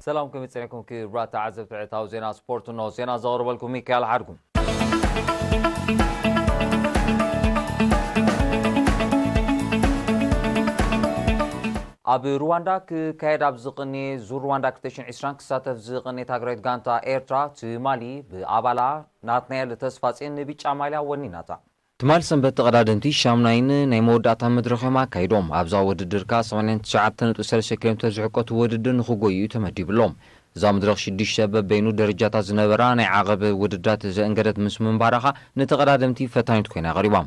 ሰላም፣ ከመይ ጸኒሕኩም ክቡራት ተዓዘብቲ ዕለታዊ ዜና ስፖርት? እንሆ ዜና ዘቕርበልኩም ሚካኤል ሓድጉ። ኣብ ሩዋንዳ ክካየድ ኣብ ዝቕኒ ዙር ሩዋንዳ ክልተ ሽሕን ዕስራን ክሳተፍ ዝቕኒ ታግራዊት ጋንታ ኤርትራ ትማሊ ብኣባላ ናትናኤል ተስፋጼን ንቢጫ ማልያ ወኒናታ። ትማል ሰንበት ተቐዳደምቲ ሻምናይን ናይ መወዳእታ መድረኽ እዮም ኣካይዶም። ኣብዛ ውድድር ከኣ ሰማንያን ትሽዓተ ነጥቢ ሰለስተ ኪሎ ሜትር ዝሕቆቱ ውድድር ንኽጎዩ እዩ ተመዲብሎም። እዛ መድረኽ ሽዱሽተ በበይኑ ደረጃታት ዝነበራ ናይ ዓቐብ ውድድራት ዘእንገደት ምስ ምንባራኻ ንተቐዳደምቲ ፈታኒት ኮይና ቀሪባ።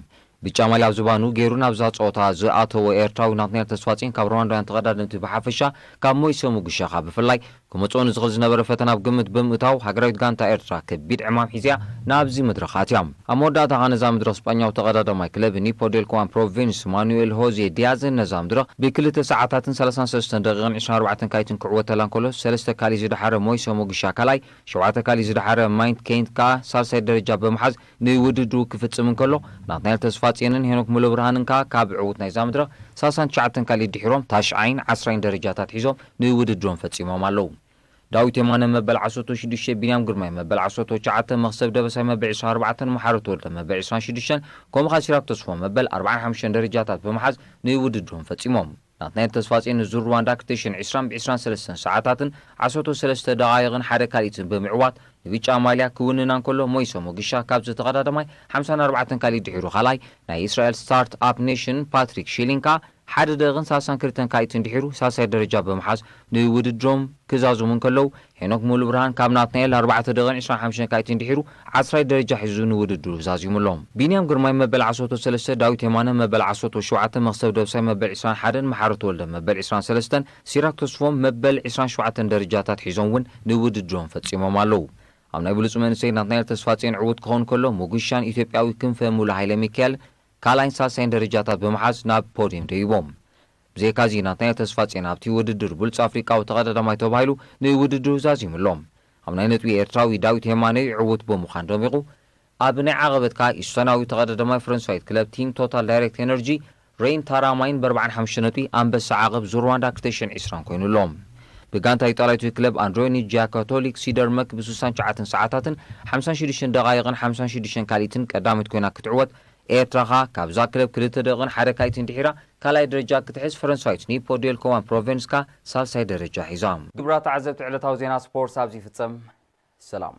ብጫ ማልያ ኣብ ዝባኑ ገይሩ ናብዛ ጸወታ ዝኣተወ ኤርትራዊ ናትናኤል ተስፋጼን ካብ ሩዋንዳውያን ተቐዳደምቲ ብሓፈሻ ካብ ሞይሰ ሙጉሻኻ ብፍላይ ክመጽኦ ንዝኽእል ዝነበረ ፈተና ኣብ ግምት ብምእታው ሃገራዊት ጋንታ ኤርትራ ከቢድ ዕማም ሒዝያ ናብዚ መድረኽ ኣትያ። ኣብ መወዳእታ ኸኣ ነዛ መድረኽ ስጳኛዊ ተቐዳዳማይ ክለብ ኒፖ ዴል ኮዋን ፕሮቪንስ ማኑኤል ሆዜ ዲያዝን ነዛ መድረኽ ብክልተ ሰዓታትን ሰላሳን ሰለስተን ደቂቕን ዕስራን ኣርባዕተን ካይትን ክዕወተላ እንከሎ ሰለስተ ካሊ ዝደሓረ ሞይሰ ሙጉሻ ካልኣይ፣ ሸውዓተ ካሊ ዝደሓረ ማይንት ኬንት ከኣ ሳልሳይ ደረጃ ብምሓዝ ንውድድሩ ክፍጽም እንከሎ ናትናኤል ተስፋጼንን ሄኖክ ሙሉብርሃንን ከኣ ካብ ዕዉት ናይዛ መድረኽ ሰላሳን ትሽዓተን ካሊ ድሒሮም ታሽዓይን ዓስራይን ደረጃታት ሒዞም ንውድድሮም ፈጺሞም ኣለዉ። ዳዊት የማነ መበል ዓሰርተ ሽዱሽተ፣ ቢንያም ግርማይ መበል ዓሰርተ ትሽዓተ፣ መኽሰብ ደበሳይ መበል ዕስራን ኣርባዕተን፣ መሓሪ ተወልደ መበል ዕስራን ሽዱሽተን፣ ከምኡ ከኣ ሲራክ ተስፎ መበል ኣርባዓን ሓሙሽተን ደረጃታት ብምሓዝ ንውድድሮም ፈጺሞም። ናትናኤል ተስፋጼን ንዙር ሩዋንዳ ክልተ ሽሕን ዕስራን ብዕስራን ሰለስተን ሰዓታትን ዓሰርተ ሰለስተ ደቓይቕን ሓደ ካልኢትን ብምዕዋት ንቢጫ ማልያ ክውንና እንከሎ፣ ሞይሰ ሞጊሻ ካብዚ ተቐዳዳማይ ሓምሳን ኣርባዕተን ካልኢት ድሒሩ ካልኣይ፣ ናይ እስራኤል ስታርት ኣፕ ኔሽን ፓትሪክ ሺሊንካ ሓደ ደቂቕን ሰላሳን ክልተን ካልኢትን ድሒሩ ሳልሳይ ደረጃ ብምሓዝ ንውድድሮም ክዛዝሙ እንከለዉ፣ ሄኖክ ሙሉብርሃን ካብ ናትናኤል ኣርባዕተ ደቂቕን ዕስራን ሓሙሽተን ካልኢትን ድሒሩ ዓስራይ ደረጃ ሒዙ ንውድድሩ ዛዚሙ ኣሎ። ቢንያም ግርማይ መበል ዓሰርተ ሰለስተ፣ ዳዊት የማነ መበል ዓሰርተ ሸውዓተ፣ መኽሰብ ደብሳይ መበል ዕስራን ሓደን፣ መሓሪ ተወልደ መበል ዕስራን ሰለስተን፣ ሲራክ ተስፎም መበል ዕስራን ሸውዓተን ደረጃታት ሒዞም እውን ንውድድሮም ፈጺሞም ኣለዉ። ኣብ ናይ ብሉጽ መንእሰይ ናትናኤል ተስፋጼን ዕዉት ክኸውን ከሎ፣ ሙጉሻን ኢትዮጵያዊ ክንፈ ሙሉ ሃይለ ሚካኤል ካልኣይን ሳልሳይን ደረጃታት ብምሓዝ ናብ ፖድየም ደይቦም። ብዘይካዚ ናትናኤል ተስፋጼን ኣብቲ ውድድር ብሉጽ ኣፍሪቃዊ ተቐዳዳማይ ተባሂሉ ንውድድሩ ዛዚሙ ኣሎ። ኣብ ናይ ነጥቢ ኤርትራዊ ዳዊት የማነ እዩ ዕዉት ብምዃን ደሚቑ። ኣብ ናይ ዓቐበት ከኣ ኢስቶናዊ ተቐዳዳማይ ፈረንሳዊት ክለብ ቲም ቶታል ዳይሬክት ኤነርጂ ሬን ታራማይን ብኣርባዓን ሓሙሽተ ነጥቢ ኣንበሳ ዓቐብ ዙር ሩዋንዳ ክልተ ሽሕን ዕስራን ኮይኑ ኣሎ። ብጋንታ ኢጣልያዊት ክለብ ኣንድሮኒ ጂያካቶሊክ ሲደርመክ ብስሳን ትሽዓተን ሰዓታትን ሓምሳን ሽዱሽተን ደቓይቕን ሓምሳን ሽዱሽተን ካልኢትን ቀዳሚት ኮይና ክትዕወት፣ ኤርትራ ከኣ ካብዛ ክለብ ክልተ ደቂቕን ሓደ ካልኢትን ድሒራ ካልኣይ ደረጃ ክትሕዝ፣ ፈረንሳዊት ኒፖ ዴል ኮዋን ፕሮቬንስ ከኣ ሳልሳይ ደረጃ ሒዛ። ክቡራት ተዓዘብቲ፣ ዕለታዊ ዜና ስፖርት ኣብዚ ይፍጸም። ሰላም።